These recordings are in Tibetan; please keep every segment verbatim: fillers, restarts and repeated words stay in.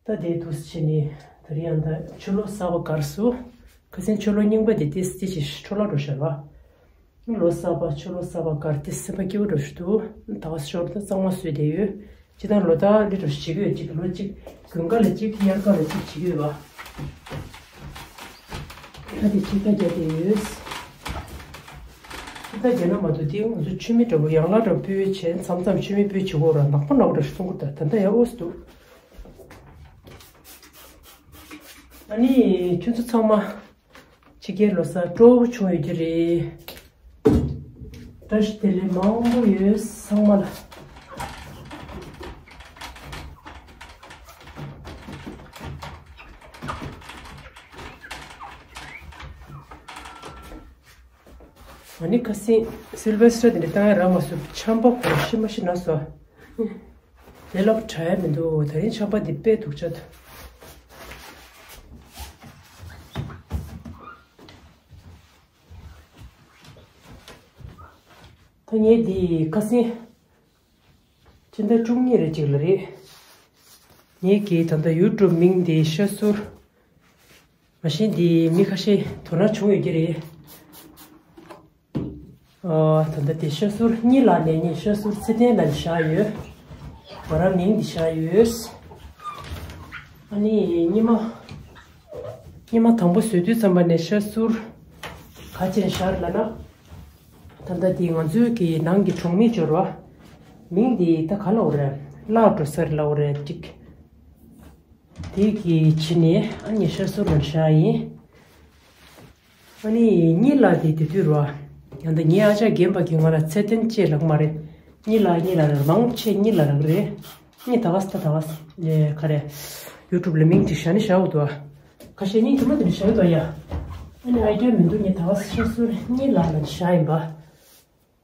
ད་དེ་འདུག་སེ་བྱས་ནས་ད་རེས་ཡང་ད་ཕྱི་ལོ་གསར་པ་དགའ་སོ། ཁ་སང་ཕྱི་ལོ་རྙིང་པ་དེ་ཏིས་ཏི་ཞིག་འཕྲོ་བརླག་འགྲོ་ཤག་བ། ལོ་གསར་པ་ཕྱི་ལོ་གསར་པ་དགའ་ཏིས་སེམས་པ་སྐྱིད་པོ་འགྲོ་ཞིག་འདུག་ད་བ་ཞོར་ད་གཙང་མ་བཟོས་བསྡད་ཡོད། ཅི་ད་ལོ་ད་ལི་འགྲོ་ཞིག་བྱེད་ཀྱི་ཡོད། ཅིག་ལོ་གཅིག་དགུན་ཁ་ལ་གཅིག་དབྱར་ཁ་ལ་གཅིག་བྱེད་ཀྱི་ཡོད་བ། ད་དེ་ཅི་ད་རྒྱ་དེ་ཡོད། ཅི་ད་རྒྱ་ན་མ་གཏོགས་དེ་ང་ཚོ་མཆོད་མེ་འདྲ་པོ་ཡང་ལ་འདྲ་པོ་སྤོས་བྱས་མཚམས་མཚམས་མཆོད་མེ་སྤོས་བྱེད་དགོས་ར། ནག་པོ་ནག་པོ་འདྲ་ཞིག་གཏོང་གི་འདུག་ད་ད་ལྟ་ཡང་ཨོ་སི་འདུག་ཨ་ནི་ཁྱོད་ཚོ་ཚང་མ་ཕྱི་རྒྱལ་ལོ་གསར་སྤྲོ་པོ་བྱུང་ཡོད་ཀྱི་རེད། བཀྲ་ཤིས་བདེ་ལེགས་མང་པོ་ཡོད་ཚང་མ་ལ། ཨ་ནི་ཁ་སང་སིལ་བེ་སི་ཊར་དེ་འདྲ་བཏང་ཡ་རག་མ་སོང་། ཆམ་པ་གོ་ཤི་མ་ཤི་ན་སོ། དེ་ལབ་དྲ་ཡ་མི་འདུག་ད་རིང་ཆམ་པ་འདི་དཔེ་སྡུག་ཅག་འདུག་ད་ངས་འདི་ཁ་སང་ཕྱི་ཟླ་བཅུ་གཉིས་རེ་གཅིག་ལ་རེད། ངས་ཀྱིས་ད་ལྟ་ཡུ་ཊུབ་མིང་འདི་ཤ་སུར། མ་གཞི་འདི་མི་ཁ་ཤས་དོ་སྣང་བྱུང་ཡོད་ཀྱི་རེད། ཨ། ད་ལྟ་དེ་ཤ་སུར་གཉིས་ལ་ནས་ངས་ཤ་སུར་ཚེ་བརྟན་ལབ་བཞག་ཡོད། ང་རང་མིང་འདི་བཞག་ཡོད། ཨ་ནི་སྔོན་མ། སྔོན་མ་དང་པོ་བཟོས་དུས་ཙམ་པ་ནས་ཤ་སུར་ག་ཅེར་བཞག་ལབ་ན། ད་ལྟ་དེ་ང་ཚོའི་གི་ནང་གི་གྲོང་མི་འབྱོར་བ། མིང་འདི་ད་ག་ལབ་དགོས་རེད། བརླག་འགྲོ་ས་རེད་ལབ་དགོས་རེད་ཅིག་དེ་གི་ཕྱི་ནས་ཨ་ནི་ཤ་སུར་ལབ་བཞག་ཡིན། ཨ་ནི་གཉིས་ལ་དེ་དེ་དུས་རོ། ཡང་ད་ངའི་ཨ་ཅག་རྒན་པ་གིས་ང་ལ་ཚེ་བརྟན་ཅེས་ལབ་མ་རེད། གཉིས་ལ་གཉིས་ལ་རེད། མང་ཆེ་གཉིས་ལ་རག་རེད། གཉིས་ད་ག་ས་ད་ག་ས་ལས་ག་རེ། ཡུ་ཊུབ་ལ་མིང་ཅིག་བཞག་ནི་བཞག་འདུག་ཁ་ཤས་གཉིས་དུ་མ་དེ་འདྲ་བཞག་འདུག་ཡ། ཨ་ནི་ཨའི་ཌི་ཡ་མི་འདུག་ངས་ད་ག་ས་ཤ་སུར་གཉིས་ལ་ལ་བཞག་ཡིན་པ།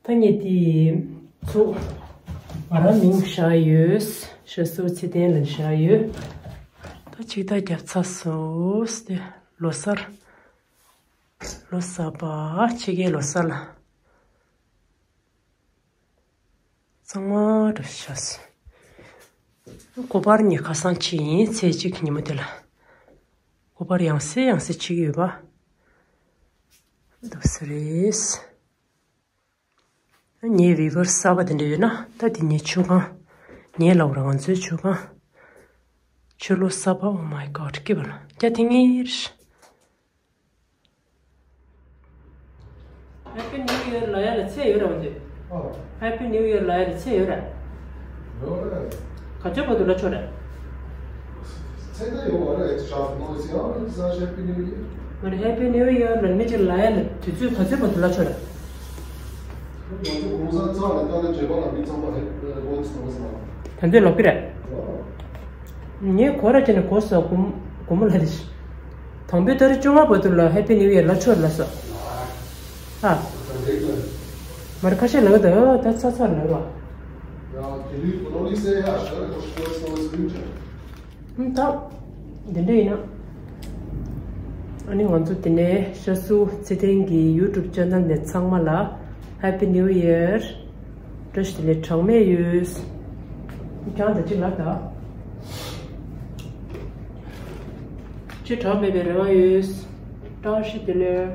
ད་ངས་དེ་ཚུགས། ང་རང་མིང་བཞག་ཡོད། ཤ་སུར་ཚེ་བརྟན་ལ་བཞག་ཡོད། ད་ཅིག་ད་རྒྱབ་ཚ་སོ་སྟེ་ལོ་གསར། ལོ་གསར་པ་ཕྱི་རྒྱལ་ལོ་གསར་ལ། གཙང་མ་འདྲ་ཤག་སྐོ་པར་ཉི་ཁ་སང་ཕྱི་ཡིན་ཚེས་གཅིག་ཉིན་མོ་དེ་ལ། སྐོ་པར་ཡང་སེ་ཡང་སེ་ཕྱི་གི་ཡོད་པ། འདུག་སེ་རེད། ངའི་བི་བར་གསར་པ་དེ་འདྲ་ཡོད་ན་ད་དེ་ངའི་ཆོས་ཁང་། ངའི་ལབ་ར་ང་ཚོའི་ཆོས་ཁང་། ཆོས་ལོ་གསར་པ། Oh my God. སྐྱིད་པ་ལ་རྒྱ་དེ་ངེར། Happy New Year ལབ་ཡ་ལ་ཚད་ཡོད་ར་འདི། ཨོ། Happy New Year ལབ་ཡ་ལ་ཚད་ཡོད་ར། ཡོད་རེད། ག་ཚོད་བར་དུ་ལབ་ཆོག་ར། ཚད་ད་ཡོད་རེད། It's just noise. ཡང་ནི་ས་Happy New Year. མ་རེད། Happy New Year ལ་མི་གཅིག་ལབ་ཡ་ལ་དུས་ཚོད་ག་ཚོད་བར་དུ་ལབ་ཆོག་ར། ང་ཚོ་གུང་སེང་ཚར་ནས་ད་ནི་རྗེས་མ་ལ་མི་ཚང་མ་ཧེ་ལོ་ཚང་མ་ཟེར་ན། ད་འདི་ལོག་གི་རེད། ངས་གོ་ར་བྱས་ནས་གོ་སོང་། གོ་མོ་ལ་རེ་ཞིག་དང་པོའི་ཏ་རིག་བཅོ་ལྔ་བར་དུ་ལ་Happy New Year ལབ་ཆོག་ལབ་སོང་། ཨ། མར་ཁ་ཤས་ལབ་ད་ད་ཚ་ཚ་ལབ་རོགས། ད་འདི་འདྲ་ཡིན་ན། ཨ་ནི་ང་ཚོ་དེ་ནས་ཤ་སུ་ཚེ་བརྟན་གྱི་YouTube channel ནས་ཚང་མ་ལ་Happy New Year། བཀྲ་ཤིས་བདེ་ལེགས་གྲངས་མེད་ཡོད། ཀྱང་ད་ཅི་ལ་ད། ཅི་གྲངས་མེད་པའི་རེ་བ་ཡོད། བཀྲ་ཤིས་བདེ་ལེགས།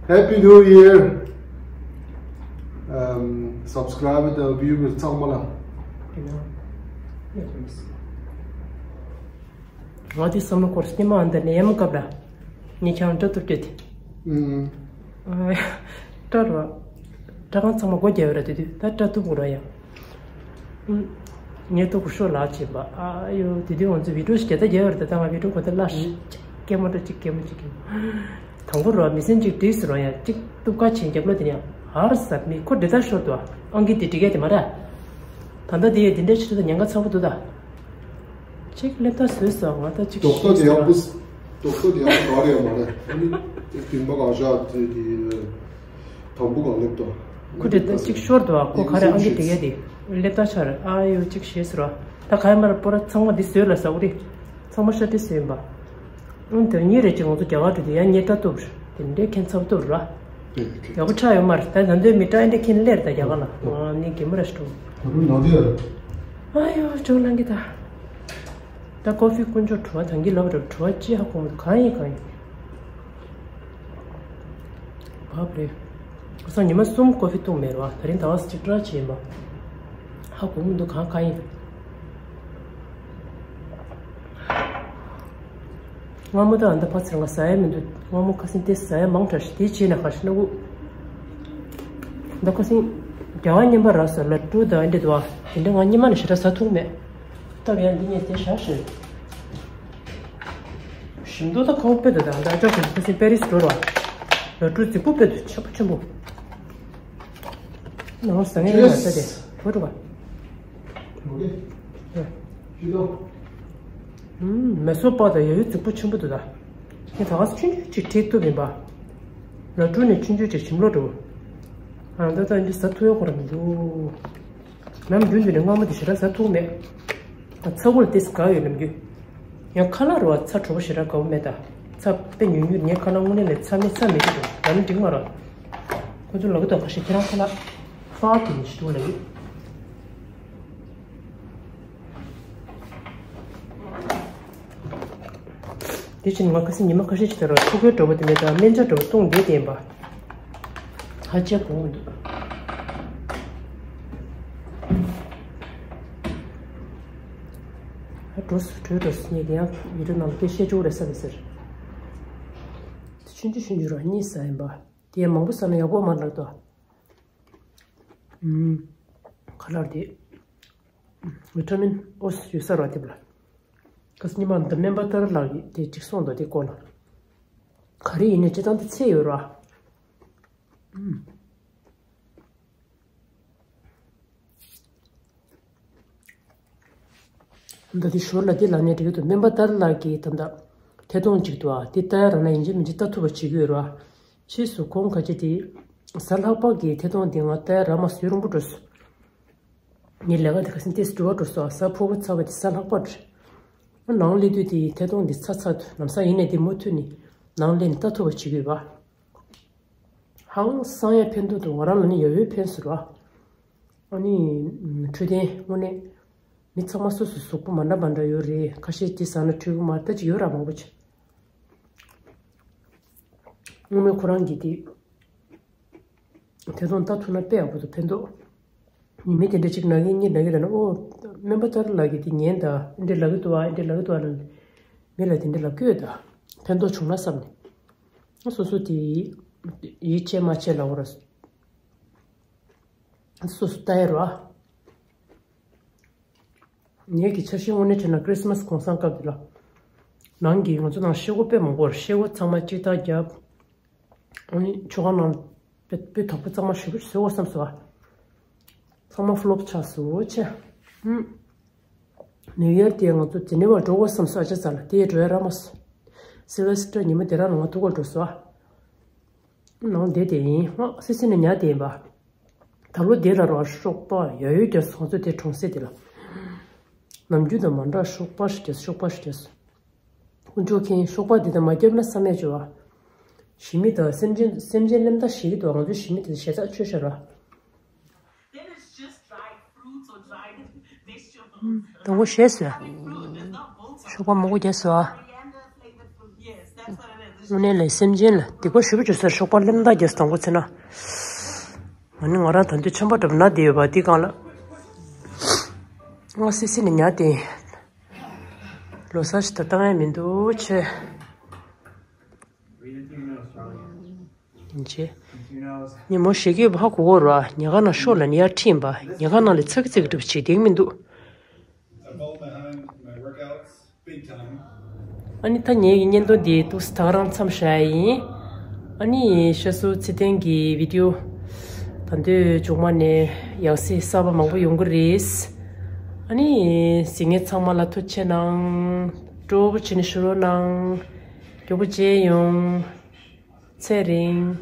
Happy New Year. Um, subscriber དང་viewers ཚང་མ་ལ། ང་དེ་བསམ་བློ་འཁོར་སྙེ་མ་འདི་ནས་ཡ་མ་སྐབས་ལ། ཉེ་ཆང་འདྲ་ཐུབ་ཀྱི་དེ། ཨུམ། སྐྲ་རོ། སྐྲ་ཁང་ཚང་མ་སྒོ་རྒྱབ་ཡོད་ར་དེ་དུས་ད་སྐྲ་གཏུབ་དགོས་ར་ཡ། ཨུམ། ངས་ཏོ་ཀུ་ཤོ་ལག་བྱེད་པ་ཨ་ཡོ་དེ་དུས་ང་ཚོ་བི་ཌིའོ་ཞིག་རྒྱ་ད་རྒྱབ་ཡོད་ར་ད་ད་ང་བི་ཌིའོ་གོ་ད་ལ་སྐད་མ་འགྲོ་གཅིག་སྐད་མ་གཅིག་སྐད་མ། དང་པོ་རོ་མི་སེམས་གཅིག་བྲིས་སུ་རོ་ཡ་གཅིག་གཏུབ་ཀ་ཆེན་རྒྱབ་ལོ་དེ་ནས་ཧར་ཟབ་མི་ཁོ་འདྲི་ད་ཤོར་དུ་ཨང་ཀི་དེ་འགྲིག་ཡ་དེ་མ་ར། ད་ད་དེ་ཡ་དེ་འདྲ་ཆེ་ད་ཉེན་ཁ་ཚ་པོ་འདུག་ད། གཅིག་སླེབས་ད་བཟོས་སོང་ང་ད་གཅིག་རྡོག་ཐོ་དེ་ཡག་པོ། རྡོག་ཐོ་དེ་ཡག་པོ་ག་རེ་ཡོད་མ་རེད། ཨ་ནི་དེ་བདུན་པ་གང་ཤག་དེ་དེ་དང་པོ་གང་སླེབས་དོ། ཁོ་དེ་ད་གཅིག་ཤོར་དུ་ཨ་ཁོ་ག་རེ་ཨང་ཀི་དེ་ཡ་དེ་སླེབས་ད་ཆར་ཨ་ཡོ་གཅིག་ཤེས་ཟེར་བ་ད་ག་ཡ་མ་ར་པོ་ར་ཚང་མ་འདི་བཟོས་ལ་ས་འུ་རི་ཚང་མ་ཤ་ཏི་བཟོས་ཡིན་པ། ཨང་དེ་གཉིས་རེ་གཅིག་ང་ཚོ་རྒྱ་གར་དུ་དེ་ཡ་ཉེ་ད་ཏོབ་དེ་འདྲའི་ཁྱེད་ཚབ་ཏོབ་ར། ཡག་པོ་ཆགས་ཡོད་མ་རེད། ད་ད་འདོད་མི་ཏྲ་འདྲ་ཁྱེད་ལེར་ད་རྒྱ་གར་ལ་ང་ནི་གེ་མོ་ར་ཤི་ཏོ། ད་རུང་ནང་དེ་ཡ། ཨ་ཡོ་ཅོག་ལང་གི་ད། ད་ཀོ་ཧྥི་དཀོན་མཆོག་བྲོ་བ་དང་གི་ལབ་རེད། བྲོ་བ་ཅི་ཧ་གོ་མི་འདུག་གང་ཡིན་གང་ཡིན། བབ་རེད། ཁ་སང་ཉི་མ་གསུམ་ཀོ་ཧྥི་བཏུང་མེད་རེད་བ། ད་རིང་ཟླ་བ་གཅིག་ཊ་རའི་བྱས་ཡིན་པ། ཧ་གོ་མི་འདུག་གང་གང་ཡིན། སྔ་མོ་ད་ཨ་མདའ་ཕར་ཚུར་ང་ཟ་ཡ་མི་འདུག་སྔ་མོ་ཁ་སང་དེ་ཟ་ཡ་མང་དྲགས་ཤག་དེ་བྱས་ན་ཁ་ཤི་ན་གུ། ད་ཁ་སང་རྒྱ་གར་བརྙན་པར་རག་སོང་། ལ་ཀྲུ་དང་ཨ་འདྲ་འདུག་བ། དེ་འདྲ་ང་སྔོན་མ་ནས་ཞེ་དྲག་ཟ་ཐུབ་མེད། སྟབས་ཡག་འདི་ངས་དེ་བཞག་ཤེས། ཞིམ་མདོག་ད་ཁ་བོ་དཔེ་འདུག་ད་ད་ཅོག་ཁ་སང་པེ་རི་སི་འགྲོ་ར། ལ་ཀྲུ་རྫིག་པོ་དཔེ་འདུག་ཆེན་པོ་ཆེན་པོ། ནང་ཟ་ངེས་ཡིན་ལ་ས་དེ་བོ་འགྲོ་བ། ཨུམ། མེ་སོ་པ་དང་ཡ་ཡོ་རྫིག་པོ་ཆེན་པོ་འདུག་ད། ངས་ད་ག་སེ་ཆུང་ཆུང་ཅིག་ཁྲིད་ཐུབ་ཡིན་པ། ལ་ཀྲུ་ནས་ཆུང་ཆུང་ཅིག་ཞིམ་ལོ་འགྲོ། ཨ་ད་ད་འདི་ཟ་ཐུབ་ཡོད་ཁོ་ར་མི་འདུག་ནམ་རྒྱུན་དུ་ནས་སྔ་མོ་དེ་ཞེ་དྲག་ཟ་ཐུབ་མེད། ཨ་ཚ་བོ་ལ་དེ་དགའ་ཡོད་ནམ་རྒྱུན། ཡང་ཁ་ལག་རུ་བ་ཚ་དྲོ་པོ་ཞེ་དྲག་དགའ་བོ་མེད་ད། ཚ་དཔེ་ཉུང་ཉུང་ངའི་ཁ་ལག་དངོས་གནས་ལས་ཚ་མི་ཚ་མི་འདུག་ད་ནི་འགྲིག་མ་ར། ཁོ་ཚོ་ལབ་ཀྱི་འདུག་ཁ་ཤས་ཁྱེད་རང་ཁ་ལག་ཧྥ་དེ་ནི་ཞིག་འདུག་ལབ་ཡོད། དེ་བཞིན་ང་ཁ་སང་ཉི་མ་ཁ་ཤས་ཅིག་ལྟར་ཐུག་པའི་འགྲོ་བ་དེ་མེད་དང་སྨན་ཆ་འགྲོ་བ་བཏུང་བསྡད་བསྟན་པ། ཧ་ཅང་གོང་མི་འདུག་ཧ་འགྲོ་སུ་བྲོས་འགྲོ་སུ་ངས་དེ་ཡང་ཡུལ་གྲུ་ནང་ལ་དཔེ་བཤད་ཆོག་རེད་བསམ་ཟེར། ཆུང་ཆུང་ཆུང་ཆུང་རང་གཉིས་ཟ་ཡིན་པ། དེ་ཡང་མང་པོ་ཟ་ན་ཡག་པོ་མ་ལགས་དོ། ཨུམ། ཁ་ལག་དེ། ཝི་ཊ་མིན་ཨོ་ཡོད་ས་ར་དེ་བ་ལ། ཁ་སང་ཉི་མ་འདི་སྨན་པ་ཏཱ་ར་ལགས་ཀྱིས་དེ་གཅིག་གསུངས་འདུག་དེ་སྐོར་ལ། ག་རེ་ཡིན་ནའི་སྤྱིར་བཏང་དེ་ཚད་ཡོད་ར། ཨུམ། ད་དེ་ཞོར་ལ་དེ་ལ་ནས་འགྲིག་གི་འདུག་སྨན་པ་ཏཱ་ར་ལགས་ཀྱིས་ད་ལྟ་ཐད་གཏོང་གཅིག་འདུག་ཨ། དེ་ལྟ་ཡ་རག་ན་ཡིན་གཅིག་མིན་གཅིག་ལྟ་ཐུབ་པ་བྱེད་ཀྱི་ཡོད་ར། ཕྱིས་སུ་ཁོང་ཁ་ཆེ་དེ་གཟའ་ལྷག་པ་གི་ཐད་གཏོང་དེ་ང་ལྟ་ཡ་རག་མ་སོང་། ཡུན་རིང་པོ་འགྲོ་སོང་། ངའི་ལས་ཀ་དེ་ཁ་སང་ཏོག་ཙམ་འགྲུལ་བ་འགྲོ་སོང་། གཟའ་ཕུར་བུ་ཚ་བ་དེ་གཟའ་ལྷག་པ་རེད། ནང་སླེབས་དུས་དེ་ཐད་གཏོང་དེ་ཚ་ཚ་འདུག་ལམ་སང་ཡིན་ནའི་དེ་མུ་མཐུད་ནས་ནང་སླེབས་ནས་ལྟ་ཐུབ་པ་བྱེད་དགོས་པ། ཧང་སང་ཡ་ཕན་ཐོགས་འདུག་ང་རང་ལ་ནི་ཡ་ཡོད་ཕན་ཟེར་བ། ཨ་ནི། འཕྲོད་བསྟེན་དངོས་གནས། མི་ཚང་མ་སོ་སོའི་གཟུགས་པོ་མ་འདྲ་མ་འདྲ་ཡོད་རེད། ཁ་ཤས་དེ་ཟ་ན་འཕྲོད་ཀྱི་མ་རེད། ད་ཅིག་ཡོད་ར་མང་པོ་ཅིག་སྔོན་མའི་ཁོ་རང་གིས་དེ། དེ་ཚོ་ལྟ་ཐུབ་ན་དཔེ་ཡག་པོ་འདུག་ཕན་ཐོགས། ཉི་མ་དེ་འདྲ་ཅིག་ན་གིན་གཉིད་ལ་གིན་ལ་ན་ཨོ། སྨན་པ་ཏཱ་ར་ལགས་ཀྱིས་དེ་ཉན་ད་འདི་འདྲ་ལབ་ཀྱི་འདུག་ཨ། འདི་འདྲ་ལབ་ཀྱི་འདུག་ཨ་ལབ་ནས། མི་ལ་དེ་འདྲ་ལབ་ཀྱི་ཡོད་ད། ཕན་ཐོགས་བྱུང་ན་བསམ་ནས། སོ་སོ་དེ་ཡིད་ཆེས་མ་ཆེས་ལབ་པ་ར། སོ་སོ་ལྟ་ཡ་ར། ངེད་ཀྱི་འཆར་གཞི་དངོས་གནས་བྱས་ན་ཁྲི་སི་མ་སི་གུང་སེང་སྐབས་དེ་ལ། ནང་གི་ང་ཚོ་ནང་ཤེལ་སྒོ་དཔེ་མང་པོ་རེད། ཤེལ་སྒོ་ཚང་མ་གཅིག་ཐག་བརྒྱབ། ཨ་ནི་མཆོད་ཁང་ནང་དཔེ་དཔེ་དོག་པོ་གཙང་མ་ཞེ་པོ་བཟོ་དགོས་བསམ་སོང་ཨ། ཚང་མ་ཕ་ལོབ་ཆགས་སོང་ཆེ། ཧུམ། ནིའུ་ཡར་དེ་ང་ཚོ་ཇི་ནི་ཝར་འགྲོ་དགོས་བསམ་སོང་ཨ་ཅག་ཚ་ལ་དེ་ཡི་འགྲོ་ཡ་རག་མ་སོང་། སིལ་ཝེ་སི་ཊར་ཉི་མ་དེ་རང་ལ་ང་ཐུག་གོ་འགྲོ་སོང་ཨ། ནང་བསྡད་དེ་ཡིན་ཧ་སི་སི་ནས་ཉལ་དེ་ཡིན་པ། ད་ལོ་དེ་ལ་རོ་ཤོག་པ་ཡ་ཡོད་རྒྱ་སོང་ཚོ་དེ་གྲོང་གསེབ་དེ་ལ། ནམ་རྒྱུན་དང་མ་འདྲ་ཤོག་པ་ཞིག་རྒྱ་ཤོག་པ་ཞིག་རྒྱ། དཀོན་མཆོག་མཁྱེན། ཤོག་པ་འདི་དང་མ་བརྒྱབ་ན་བསམ་ཡས་བྱོས་ཨ། ཞི་མི་དང་སེམས་ཅན་སེམས་ཅན་སླེབས་ད་ཞིག་གི་དུ་ང་ཚོ་ཞི་མི་དེ་ཞེ་ཚགས་ཆོད་ཤག་ར། དང་པོ་ཞེས་སོ། ཤོག་པ་མང་པོ་རྒྱབ་སོ་ཨ། དངོས་གནས་ལས་སེམས་ཅན་ལ་སྡིག་པ་ཞེ་པོ་བྱོས་སོ། ཤོག་པ་སླེབས་ད་རྒྱབ་སོ་དང་པོ་ཚེ་ན། ང་ནི་ང་རང་ད་དུང་ཆམ་པ་འདྲ་པོ་ན་བསྡད་ཡོད་པ་འདི་གང་ལ། ང་སི་སི་ནས་ཉལ་ཏེ། ལོ་གསར་ཞིག་ད་བཏང་ཡ་མི་འདུག་ཆེ། ཡིན་ཆེ། ཉིན་མོ་ཞེ་གི་བ་གོ་གོ་ར་ཉལ་ཁང་ནང་ཤོག་ལ་ནི་ཡར་ཁྲིད་ཡིན་པ། ཉལ་ཁང་ནང་ལ་ཚ་གི་ཚ་གི་འགྲུབ་བྱེད་དེང་མི་འདུག་ཨ་ནི་ད་ངེད་ཀྱི་བརྙན་ཐུང་འདི་ཏུག་ས་ད་ག་རང་མཚམས་བཞག་ཡ་ཡིན། ཨ་ནི་ཤ་སུ་ཚེ་བརྟན་གྱི་བི་ཌི་ཡོ་ད་འདོད་མཇུག་མ་ནས་ཡང་སྲིད་གསར་པ་མང་པོ་ཡོང་གི་རེད། ཨ་ནི་གཟིགས་མཁན་ཚང་མ་ལ་ཐུགས་རྗེ་གནང་། སྤྲོ་པོ་བྱས་ནས་བཞུགས་རོགས་གནང་། མགྱོགས་པོ་མཇལ་ཡོང་། ཚེ་རིང་།